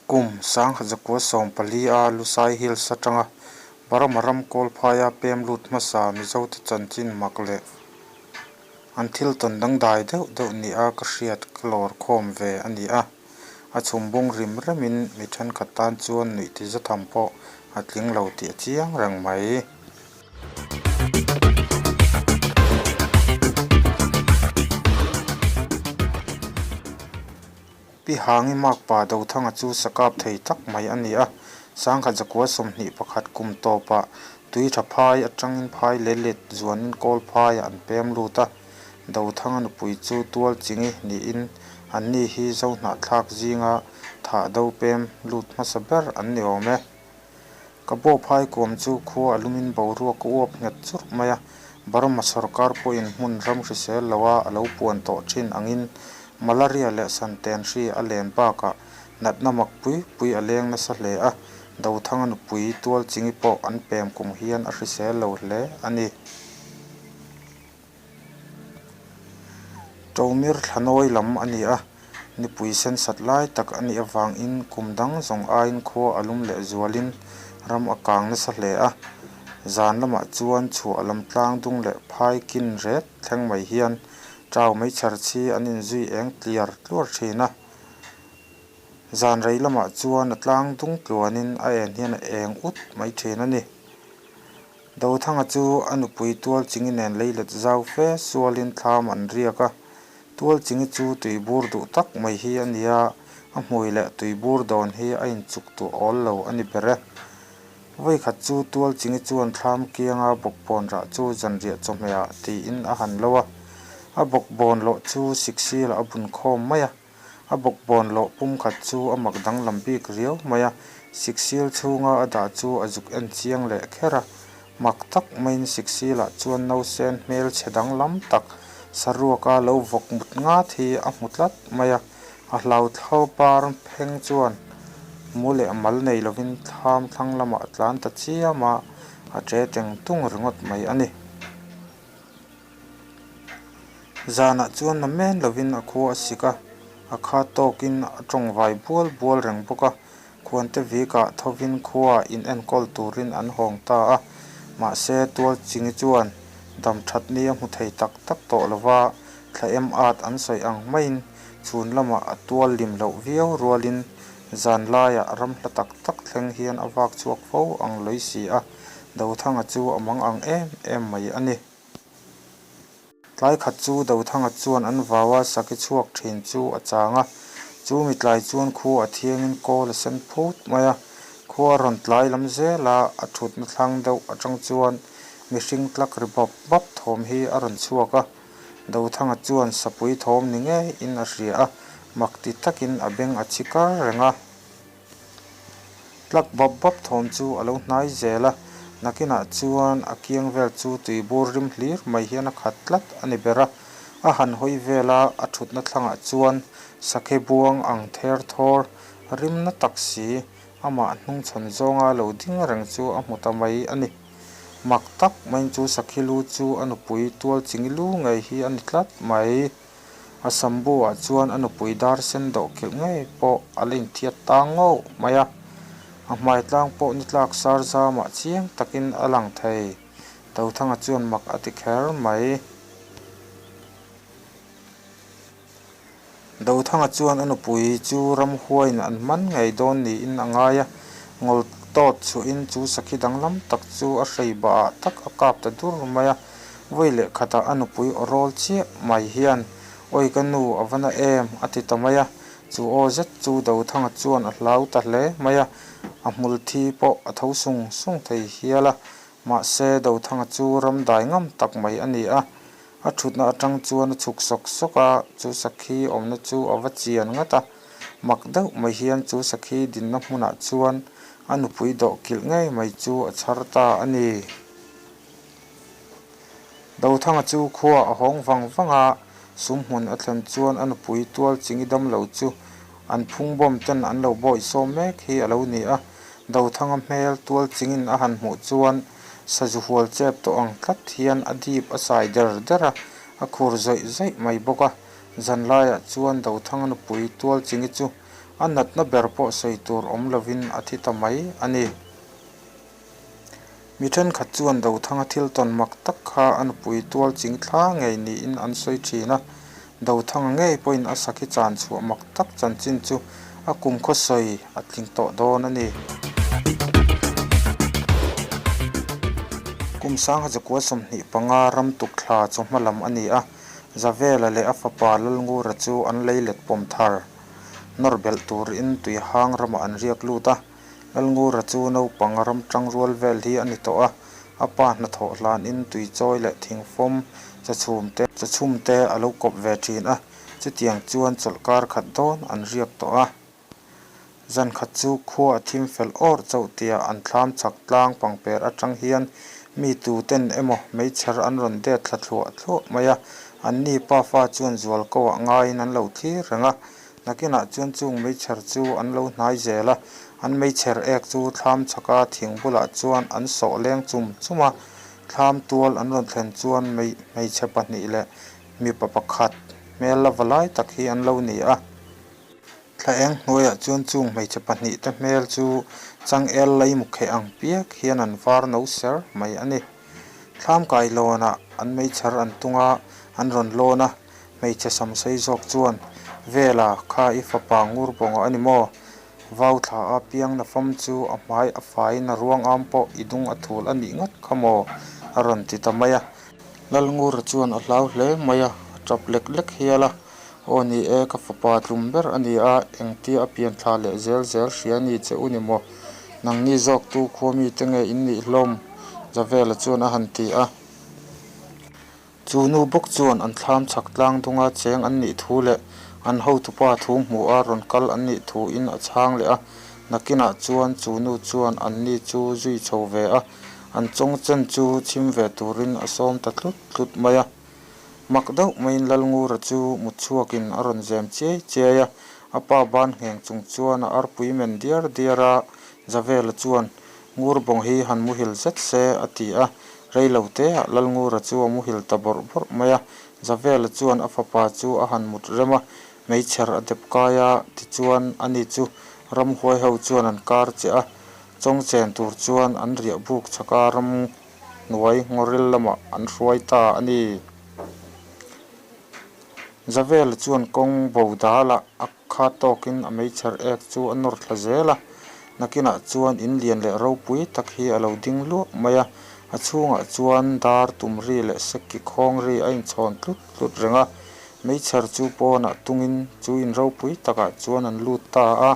Kum 1914 a Lusai Hills atanga Burma ram Kawlphaia pem lut hmasa Mizote chanchin mak leh an thil tawn dangdai deuh deuh nia ka hriat ka lawr khawm ve a ni a. A chhum bung rim remin mi thenkhat tan chuan nuih ti za tham pawh a tling lo tih a chiang reng mai. Pi Hangi Makpa Dothanga chu sakap thei tak mai a ni a, 1921 kum tawpah tui tha phai atangin phai leh let zuanin kawl phaiah an pem lut a, Dothanga nupui chu tual chingi niin anni hi Zohnahthlak zinga thah do pem lut hmasa ber an ni awm e. Ka bawh phai kuam chu khua a lumin boruak a uap nghet churh mai a, Burma sawrkar pawhin hmun ram hrisel loa a lo puan tawh thin angin malaria leh santen hri a len bakah natna mak pui pui a leng nasa hle a, Dothanga nupui Tualchingi pawh an pem kum hian a hrisel lo hle a ni. Ṭomir thlanawi lam a ni a, nipui sensat lai tak a nih avangin kum dang zawng aiin khua a lum leh zualin ram a kang nasa hle a. Zan lamah chuan chhuah lam tlang dung leh phai kin ret thleng mai hian ṭau meichher chhi an inzui eng tliar tluar ṭhin a. Zan rei lamah chuan a tlang dung tluanin a en hian a eng ut mai ṭhin a ni. Dothanga chu a nupui Tualchingi nen leilet zau fe sualin thlam an riak a. Tualchingi chu tuibur duh tak mai hi a ni a, a hmui leh tuibur dawn hi a inchuk tuah awl lo a ni ber e. Vawikhat chu Tualchingi chuan thlam kianga bawkbawn rah chu zanriah chawhmehah tiin a han lo a. A bawkbawn lawh chu siksilah a bun khawm mai a. A bawkbawn lawh pumkhat chu a mak danglam bik riau mai a, siksil chhunga a dah chu a zuk en chiang leh kher a. Mak tak maiin siksilah chuan nausen hmelchhe danglam tak saruaka lo vawk mut ngat hi a hmu tlat mai a, a hlauthlau par pheng chuan mu leh mal nei lovin thlam thlang lamah a tlan ta chiam a, a ṭe teng tung ringawt mai a ni. Zanah chuan na men lovin a khua a sik a, a kha tawkin a tawng vai bual bual reng bawk a. Khuante vikah thovin khua in enkawl turin an hawng ta a, mahse Tualchingi chuan dam that ni a hmu thei tak tak tawh lova, thla em at an sawi ang maiin chhun lamah a tual lim loh viau rualin zan laiah ram hla tak tak thleng hian a vak chhuak fo ang lawi si a, Dothanga chu a mang ang em em mai a ni. Tlai khat chu Dothanga chuan an vau a, saki chhuak thin chu a chang a. Chu mi tlai chuan khua a thiangin kawl a sen phut mai a. Khua a rawn tlai lam zel a, a thutna thlang deuh atang chuan mihring tlak ri bap bap thawm hi a rawn chhuak a. Dothanga chuan sapui thawm ni ngeiin a hria a, mak ti takin a beng a chhi kar reng a. Tlak bap bap thawm chu a lo hnai zel a, nakinah chuan a kiang vel chu tuibur rim hlir mai hian a khat tlat a ni ber a. A han hawi vel a, a thutna thlangah chuan sakhe buang ang ther thawr rim na tak si, amah hnungchhawn zawnga lo ding reng chu a hmu ta mai a ni. Mak tak maiin chu sakhi lu chu a nupui tual chingi lu ngei hi a ni tlat mai. A sambu ah chuan a nupui dar sen dawhkilh ngei pawh a la inthiat ta ngauh mai a, a hmai tlang pawh ni tlak sar zamah chiang takin a lang thei. Dothanga chuan mak a ti kher mai. Dothanga chuan a nupui chu ramhuaiin an hman ngei dawn niin a ngai a, ngawl tawt chhuahin chu sakhi danglam tak chu a hrei bahah tak a kap ta dur mai a. Vawi leh khatah a nupui aw rawl chiah mai hian, Awi ka nu, a va na em? a ti ta mai a. Chu aw zet chu Dothanga chuan a hlau ta hle mai a, a hmul thi pawh a tho sung sung thei hial a. Mahse, Dothanga chu ram dai ngam tak mai a ni a. A thutna atang chuan a chhuk sawk sawk a, chu sakhi awmna chu a va chian ngat a. Mak deuh mai hian chu sakhi dinna hmunah chuan a nupui dawhkilh ngei mai chu a chhar ta a ni. Dothanga chu khua a hawng vang vang a, sumhmun a thlen chuan a nupui tual chingi dam lo chu an phung bawm ten an lo bawih sawm mek hi a lo ni a. Dothanga hmel tual chingin a han hmuh chuan sazu hual chep tawh ang tlat hian a dip a sai der der a, a khur zawih zawih mai bawk a. Zanlaiah chuan Dothanga nupui tual chingi chu. A natna ber pawh sawi tur awm lovin a thi ta mai a ni. Mi thenkhat chuan Dothanga thil tawn mak tak kha a nupui tual ching thla ngei niin an sawi thin a. Dothanga ngei pawhin a sakhi chan chhuah mak tak chanchin chu a kum khaw sawi a tling tawh dawn a ni. Kum sangha zakua 25 ram tuk thla chawhma lam a ni a, Zavela leh a fapa Lalngura chu an lei let pawm thar nawr belh turin tuihang ramah an riak lut a. Lalngura chu naupang ram tangrual vel hi a ni tawh a, a pa hnathawh hlanin tuichawi leh thingfawm chachhum te chachhum te a lo kawp ve thin a, chutiang chuan chawlhkar khat dawn an riak tawh a. Zan khat chu khua a thim fel awrh chauh tia an thlam chhak tlang pangper atang hian mi tu ten emaw meichher an rawn det thla thluah thluah mai a, anni pafa chuan zualko ah ngaiin an lo thlir reng a, Nakinah chuan chung meichher chu an lo hnai zel a, an meichher ek chu thlam chhaka thing bulah chuan an sawh leng chum chum a. Thlam tual an rawn thlen chuan hmeichhe pahnih leh mipa pakhat hmel la va lai tak hi an lo ni a. Thla eng hnuaiah chuan chung hmeichhe pahnih te hmel chu changel lei mukheh ang piak hian an var no ser mai a ni. Thlam kailawnah an meichher an tung a, an rawn lawn a. Hmeichhe samsei zawk chuan, Vela, kha i fapa ngur bawnga a ni maw? Vau thla a piang nafam chu a hmai a faiin a ruang am pawh i dung a thul a nih ngat kha maw? a rawn ti ta mai a. Lalngura chuan a hlau hle mai a, a tap lek lek hial a. Aw ni e, ka fapa tlum ber a ni a, engtia a pian thla leh zel zel hria ni che u ni maw? Nangni zawk tu khua mite nge in nih hlawm? Zavela chuan a han ti a. Chu nu bawk chuan an thlam chhak tlang dunga cheng an nih thu leh an hotupa thu hmuh a rawn kal an nih thu in a chhang leh a, nakinah chuan chu nu chuan an ni chu zui chho ve a, an chawng chen chu chhim ve turin a sawm ta tlut tlut mai a. Mak deuh maiin Lalngura chu mutchhuakin a rawn zem chiai chiai a, a pa ban ngheng chung chuan a arpui men diar diar a, Zavela chuan Ngurbawng hi han muhil zet se, a ti a. Rei lo teah Lalngura chu a muhil ta bawrh bawrh mai a. Zavela chuan a fapa chu a han mut rem a, meichher a dep kai a, tichuan ani chu ramhuai ho chuan an kar che a. Chawngchen tur chuan an riah buk chhak a, ramhnuai ngawril lamah an hruai ta a ni. Zavela chuan kawng bo dalah a kha tawkin a meichher ek chu a nawr thla zel a, nakinah chuan in lian leh ropui tak hi a lo ding luah mai a, a chhungah chuan dar tum ri leh seki khawng ri a inchhawn tlut tlut reng a, meichher chu pawnah tungin chu in ropui takah chuan an lut ta a.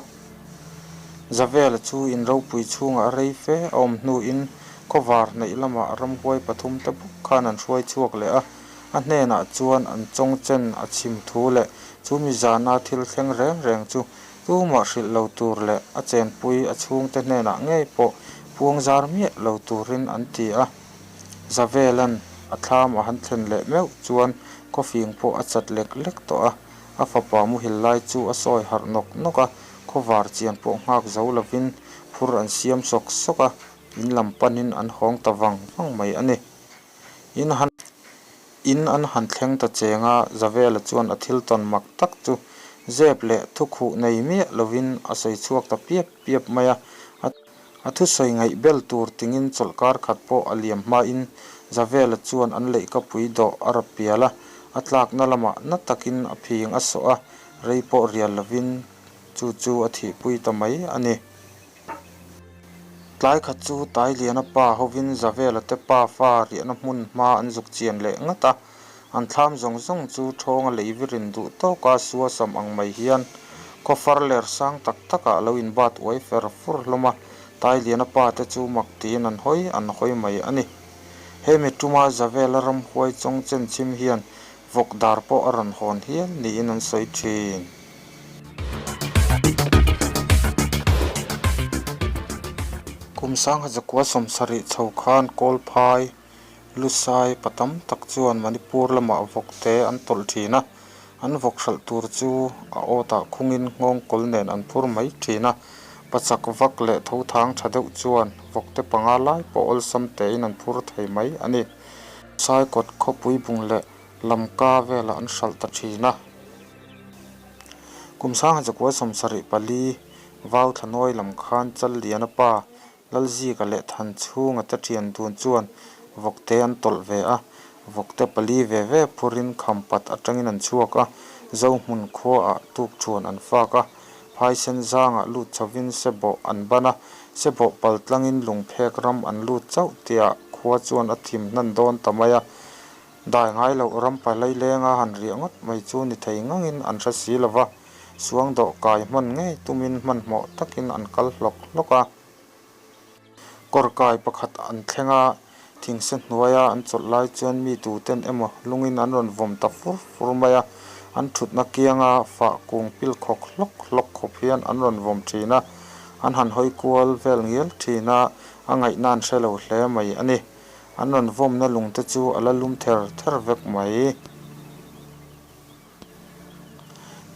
Zavela chu in ropui chhungah rei fe a awm hnuin khawvar hnaih lamah ramhuai pathum te bawk khan an hruai chhuak leh a. A hnenah chuan an chawngchen a chhim thu leh chu mi zana thil thleng reng reng chu tumah hrilh lo tur leh a chenpui a chhungte hnenah ngei pawh puang zar miah lo turin an ti a. Zavelan a thlam a han thlen leh meuh chuan khawfing pawh a chat lek lek tawh a, a fapa muhil lai chu a sawi harh nawk nawk a, khawvar chian pawh nghak zo lovin phur an siam sawk sawk a, in lam panin an hawng ta vang vang mai a ni. In han In an han thleng ta cheng a, Zavela chuan a thil tawn mak tak chu zep leh thukhuh nei miah lovin a sawi chhuak ta piap piap mai a. A thusawi ngaih bel tur tingin chawlhkar khat pawh a liam hmain Zavela chuan an leihkapui dawh a rap pial a, a tlakna lamah na takin a phing a sawh a, rei pawh rial lovin chu chu a thihpui ta mai a ni. Tlai khat chu Tailiana pa hovin Zavela te pa fa riahna hmun hma an zuk chian leh ngat a, an thlam zawng zawng chu thawnga lei virin duh tawka sua sam ang mai hian khawfar ler sang tak takah lo inbat uai fer fur hlawm a, Tailiana pa te chu mak tiin an hawi an hawi mai a ni. Hemi tuma Zavela ramhuai chawng chen chhim hian vawk dar pawh a rawn hawn hial niin an sawi thin. Kum sangha zakua sawmsarih chho khan Kawlphai, Lusai pa tam tak chuan Manipur lamah vawk te an tawlh thin a, an vawk hralh tur chu a awtah khungin nghawng kawl nen an phur mai thin a, pachak vak leh tho thang tha deuh chuan vawk te panga lai pawh awlsam tein an phur thei mai a ni. Saikawt khawpui bung leh Lamka velah an hralh ta thin a. Kum 1974 Vauthla nawi lam khan Challiana pa Lalzika leh Thanchhunga te thian dun chuan vawkte an tawlh ve a, vawkte pali ve ve phurin Khampat atangin an chhuak a, Zohmun khuaah tukthuan an fak a, Phaisen zangah lut chhovin Sebawh an ban a, Sebawh pal tlangin Lungphek ram an lut chauh tihah khua chuan a thim hnan dawn ta mai a, Dai ngai loh ram palai lenga han riah ngawt mai chu ni thei ngangin an hre si lo va, suang dawh kai hman ngei tumin hmanhmawh takin an kal hlawk hlawk a. Kawr kai pakhat an thleng a, thingse hnuaia an chawlh lai chuan mi tuten emaw lungin an rawn vawm ta fur fur mai a, an thutna kianga fah kung pil khawk hlawk hlawk khawp hian an rawn vawm thin a, an han hawi kual vel ngial thin a, a ngaihna an hre lo hle mai a ni. An rawn vawmna lungte chu a la lum ther ther vek mai.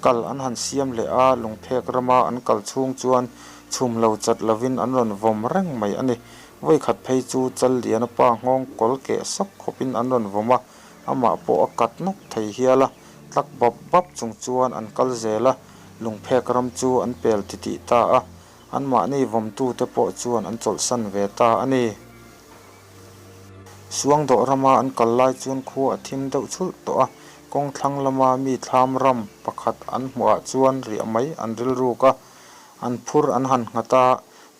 Kal an han siam leh a, lungphek rama an kal chhung chuan chhum lo chat lovin an rawn vawm reng mai a ni. Vawikhat phei chu Challiana pa nghawng kawl keh sawk khawpin an rawn vawm a, amah pawh a kat nawk thei hial a, tlak bap bap chung chuan an kal zel a, lungphek ram chu an pel titih ta a, anmahni vawmtute pawh chuan an chawlhsan ve ta a ni. Suangdawh rama an kal lai chuan khua a thim deuh chhulh tawh a, kawng thlang lama mi thlam ram pakhat an hmuhah chuan riah mai an rilruk a, an phur an han nghat a,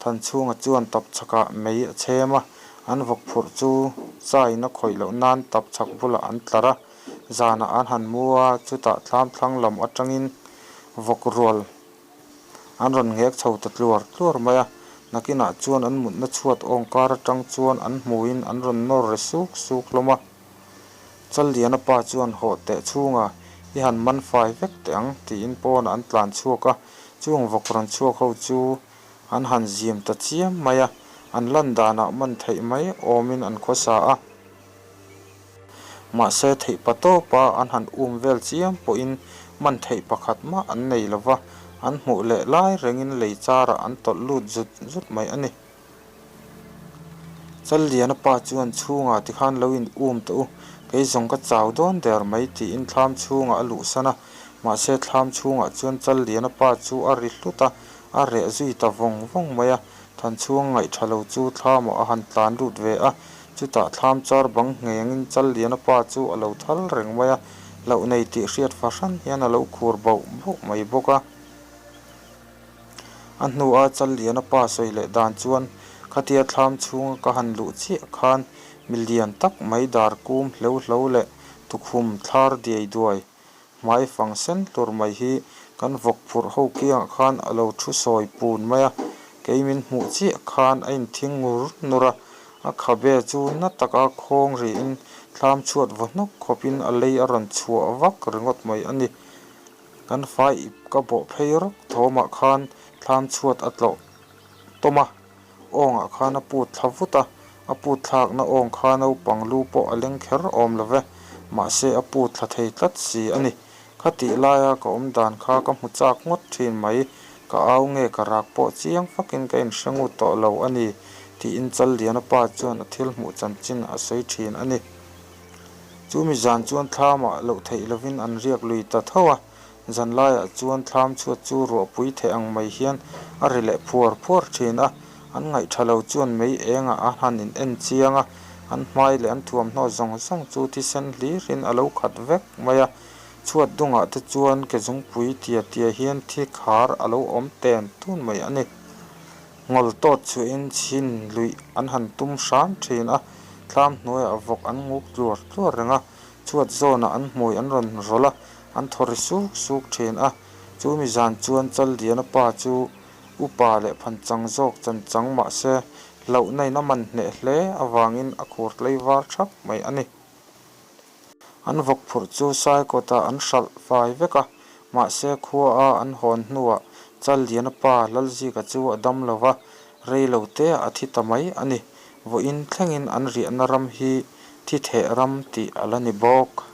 Thanchhunga chuan tapchhakah mei a chhem a, an vawk phurh chu chain a khawih loh nan tapchhak bulah an tlar a, zanah an han mu a, chutah thlam thlang lam atangin vawk rual An rawn nghek chho ta tluar tluar mai a, nakinah chuan an mutna chhuat awng kar atang chuan an hmuin an rawn nawr ri suk suk hlawm a. Challiana pa chuan hawh teh chhunga i han man fai vek teh ang tiin pawnah an tlan chhuak a, chung vawk rawn chhuak ho chu an han zim ta chiam mai a, an lan danah man theih mai awmin an khawsa a. Mahse theih pa tawpa an han um vel chiam pawhin man theih pakhat mah an nei lo va, an hmuh leh lai rengin lei charah an tawlh lut zut zut mai a ni. Challiana pa chuan chhungah tikhan lo in um tawh u, kei zawng ka chau dawn der mai tiin thlam chhungah a luhsan a, mahse thlam chhungah chuan Challiana pa chu a ri hlut a, a reh zui ta vawng vawng mai a, Thanchhung ngaih tha lo chu thlamah a han tlan lut ve a, chutah thlam char bang nghengin Challiana pa chu a lo thal reng mai a, loh nei tih hriat fahran hian a lo khur bauh bauh mai bawk a. A hnua Challiana pa sawi leh dan chuan khatia thlam chhunga ka han luh chiah khan mi lian tak mai dar kum hleuh hlo leh tukhum thlar diai duai Hmai fang sen hlur mai hi kan vawk phurh ho kiangah khan a lo thu sawi pun mai a, kei min hmuh chiah khan a inthing ngur nur a, a khabe chu na taka khawng rihin thlam chhuat vaw hnawk khawpin a lei a rawn chhuah vak ringawt mai a ni. Kan fai ip ka bawh phei rawk thawmah khan thlam chhuat a tlawh tawm a. Awngah khan a put thla vut a, a put thlakna awng kha naupang lu pawh a leng kher awm lo ve, mahse a put thla thei tlat si a ni. Khatih laia ka awm dan kha ka hmu chak ngawt thin mai, ka au nge ka rak pawh chiang fakin ka inhre ngut tawh lo a ni, tiin Challiana pa chuan a thil hmuh chanchin a sawi thin a ni. Chumi zan chuan thlamah loh theih lovin an riak lui ta tho a. Zanlaiah chuan thlam chhuat chu ruahpui theh ang mai hian a ri leh phuar phuar thin a, an ngaih tha lo chuan mei engah a han in en chiang a, an hmai leh an thuamhnaw zawng zawng chu thisen hlirin a lo khat vek mai a, chhuat dungah te chuan ke zungpui tia tia hian thi khar a lo awm ten tun mai a ni. Ngawl tawt chhuahin chhin luih an han tum hram thin a, thlam hnuaiah vawk an nguk tluar tluar reng a, chhuat zawnah an hmui an rawn rawlh a, An thaw ri suk suk thin a, chu mi zan chuan Challiana pa chu upa leh phanchang zawk chan chang mah se hlauhna in a man hneh hle avangin a khur tlei var thap mai a ni. An vawk phurh chu Saikawtah an hralh fai vek a, mahse khua a an hawn hnuah Challiana pa Lalzika chu a dam lo va, rei lo teah a thi ta mai a ni. Vawiin thlengin an riahna ram hi thi theh ram tih a la ni bawk.